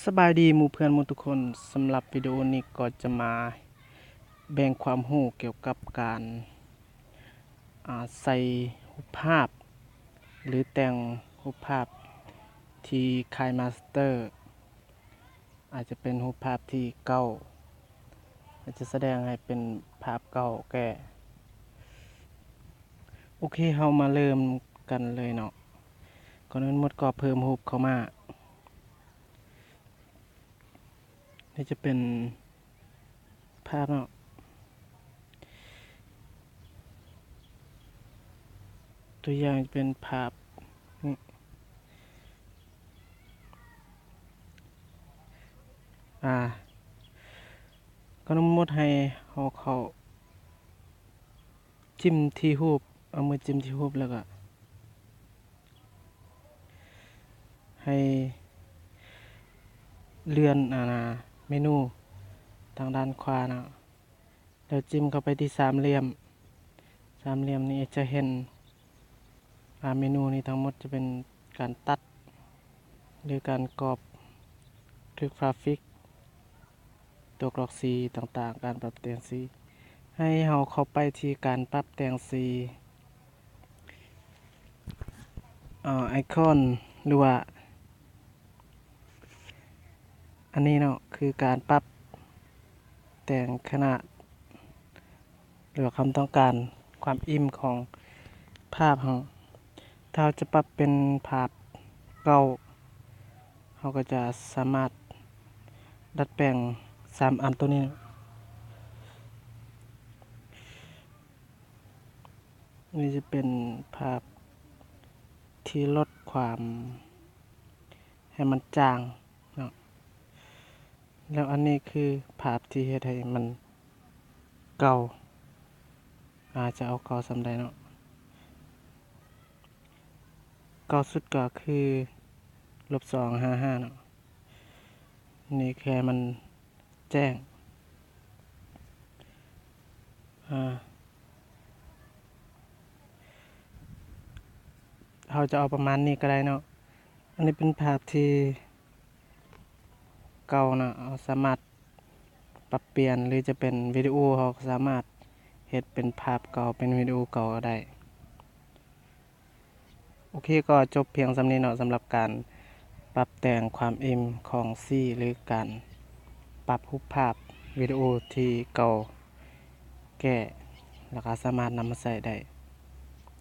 ສະບາຍດີໝູ່ເພື່ອນໝູ່ທຸກຄົນ, ສຳລັບວິດີໂອນີ້ກໍຈະມາແບ່ງຄວາມຮູ້ກ່ຽວກັບການ ອາ ໃສ່ຮູບພາບ ຫຼື ແຕ່ງຮູບພາບທີ່ KineMaster ອາດຈະເປັນຮູບພາບທີ່ເກົ່າ ອາດຈະສະແດງໃຫ້ເປັນພາບເກົ່າແກ້. ໂອເຄ ເຮົາມາເລີ່ມກັນເລີຍເນາະ. ກ່ອນອື່ນໝົດກໍເພີ່ມຮູບເຂົ້າມາ. ນີ້ຈະເປັນພາບເນາະ, ຕົວຢ່າງຈະເປັນພາບນີ້ ອາ ກໍທັງໝົດໃຫ້ເຮົາເຂົ້າ ຈິ້ມທີ່ຮູບ, ເອົາມືຈິ້ມທີ່ຮູບ ແລ້ວກະໃຫ້ເລື່ອນ ອາ ເມນູທາງດ້ານຂວາເນາະ, ແລ້ວຈິ້ມເຂົ້າໄປທີ່ສາມຫຼ່ຽມ. ສາມຫຼ່ຽມນີ້ຈະເຫັນ ອາ ເມນູນີ້ທັງໝົດຈະເປັນການຕັດ ຫຼື ການກອບ Typographic ຕົວກຣອກສີຕ່າງໆ, ການປັບແຕ່ງສີ. ໃຫ້ເຮົາເຂົ້າໄປທີ່ການປັບແຕ່ງສີ, ເອີ ໄອຄອນ ຫຼືວ່າ ອັນນີ້ເນາະ ຄືການປັບແຕ່ງຂະໜາດ ຫຼືວ່າຄວາມຕ້ອງການ ຄວາມອີ່ມຂອງພາບເຮົາ. ຖ້າເຮົາຈະປັບເປັນພາບເກົ່າ ເຮົາກໍຈະສາມາດດັດແປງສາມອັນໂຕນີ້. ນີ້ຈະເປັນພາບທີ່ລົດຄວາມໃຫ້ມັນຈາງເນາະ. ແລ້ວອັນນີ້ຄືພາບທີ່ເຮັດໃຫ້ມັນເກົ່າ, ອາ ຈະເອົາເກົ່າສ່ຳໃດເນາະ. ເກົ່າສຸດກໍຄື ລົບສອງຫາຫ້າເນາະ. ນີ້ແຄ່ມັນແຈ້ງ ອາ ເຮົາຈະເອົາປະມານນີ້ກໍໄດ້ເນາະ. ອັນນີ້ເປັນພາບທີ່ເກົ່ານະ, ເຮົາສາມາດປັບປ່ຽນ ຫຼື ຈະເປັນວິດີໂອ ເຮົາກໍສາມາດເຮັດເປັນພາບເກົ່າ ເປັນວິດີໂອເກົ່າກໍໄດ້. ໂອເຄ ກໍຈົບພຽງສ່ຳນີ້ເນາະ ສຳລັບການປັບແຕ່ງຄວາມອີ່ມຂອງສີ ຫຼື ການປັບຮູບພາບວິດີໂອທີ່ເກົ່າແກ້ ແລ້ວກໍສາມາດນຳມາໃຊ້ໄດ້.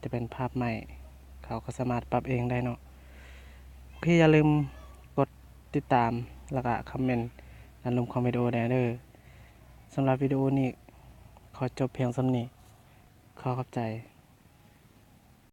ຈະເປັນພາບໃໝ່ ເຂົາກໍສາມາດປັບເອງໄດ້ເນາະ. ໂອເຄ ຢ່າລືມກົດຕິດຕາມ ແລ້ວກໍຄອມເມັນດ້ານລຸ່ມຂອງວິດີໂອແດ່ເດີ. ສຳລັບວິດີໂອນີ້ຂໍຈົບພຽງສ່ຳນີ້. ຂໍຂອບໃຈ.